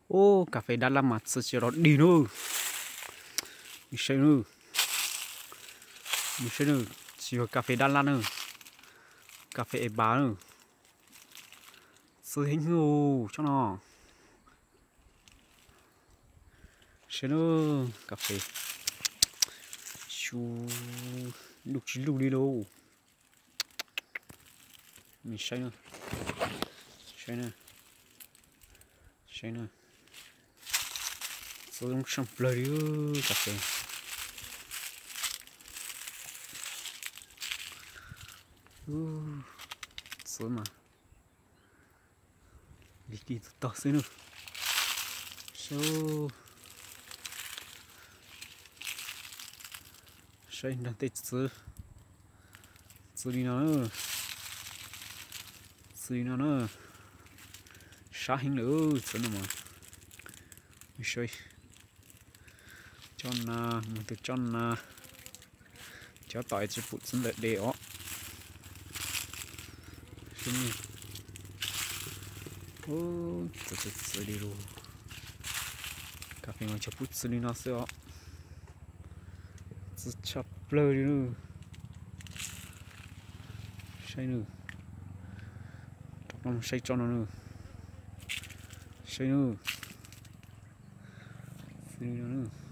Ub, kas fes dab laj mas txwv tsis rov dig nawb. Nws saib nawb, nws saib nawb, tsis yog kas fes dab laj nawb, kas fes es pas nawb. Txwv heev tsob no. Saib nawb, kas fes xyu, luj tsis luj li lauj. Saib nawb, saib nawb, saib nawb, txwv zoo tshaj plawg li kas fes. Txwv mas li kis tog xwb nawb. Saib, saib nrog tej txwv, txwv li no, txwv li no na, sab heev lawm txwv no mas. Saib, tsob na, mus tus tsob na, cov tom tsis pum txwv ntawm de os. Txwv txwv li lus, kas fes mas cov pub txwv li no xwb os. Txwv tshaj plawg li nawb. Saib nawb, rov qab saib tsob no nawb. Saib nawb, txwv li no nawb.